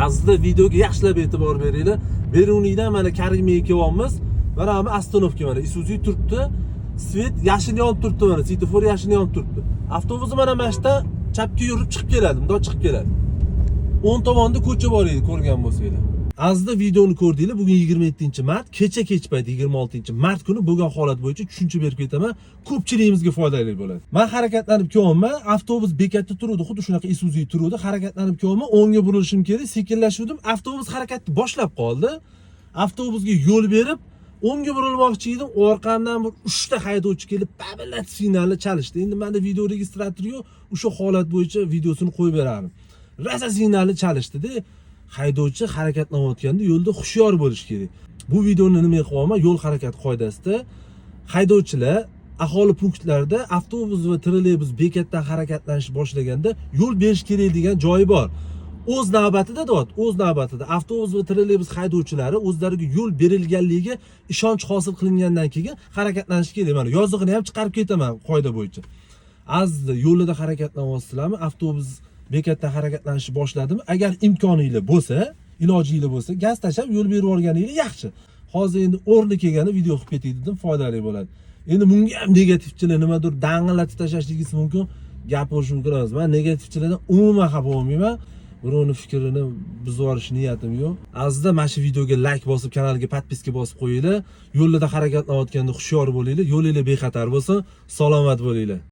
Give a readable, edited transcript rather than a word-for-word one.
Azizlar, videoga yaxshilab e'tibor beringlar. Beruniydan mana Karimiyaga kelyapmiz. Mana bu остановка, mana Isuzu turibdi. Свет yashil yonib turibdi mana, svetofor yashil yonib turibdi. Avtobus mana shu yerdan chapga yurib chiqib keladi, bundoq chiqib keladi. O'ng tomonda ko'cha bor edi, ko'rgan bo'lsanglar. Azizlar, videoni ko'rdinglar. Bugun 27-mart, kecha kech payt 26-mart kuni bo'lgan holat bo'yicha tushuncha berib ketaman. Ko'pchiligimizga foydali bo'ladi. Men harakatlanib kelyapman, avtobus bekatda turuvdi, xuddi shunaqa Isuzu turuvdi. Harakatlanib kelyapman, o'ngga burilishim kerak, sekinlashuvdim, avtobus harakatni boshlab qoldi. Avtobusga yo'l berib, o'ngga burilmoqchi edim, orqamdan bir 3 ta haydovchi kelib, pabillat signalni chalishdi. Endi menda video registrator yo'q, o'sha holat bo'yicha videosini qo'yib berardim. Rosa signalni chalishdi-da. Haydovchi harakatlanayotganda yo'lda hushyor bo'lish kerak. Bu videoni nima qilyapman? Yo'l harakati qoidasida haydovchilar aholi punktlarida avtobus va trolleybus bekatdan harakatlanish boshlaganda yo'l berish kerak degan joyi bor. O'z navbatida deyapti, o'z navbatida avtobus va trolleybus haydovchilari o'zlariga yo'l berilganligiga ishonch hosil qilingandan keyin harakatlanish kerak. Mana yozig'ini ham chiqarib ketaman qoida bo'yicha. Azizlar, yo'lida harakatlanyapsizlarmi? Avtobus bekatdan harakatlanishni boshladimi? Agar imkoninglar bo'lsa, ilojinglar bo'lsa, gaz tashlab yo'l berib yuborganinglar yaxshi. Hozir endi o'rni kelganda video qilib ketay dedim, foydali bo'ladi. Endi bunga ham negativchilar nimadir dang'illatib tashlashligi mumkin, gapirish mumkin emas. Men negativchilardan umuman xafa bo'lmayman. Birovni fikrini buzib yuborish niyatim yo'q. Azizlar, mana shu videoga layk bosib, kanalga подписка bosib qo'yinglar. Yo'llarda harakatlanayotganda hushyor bo'linglar, yo'linglar bexatar bo'lsin, salomat bo'linglar.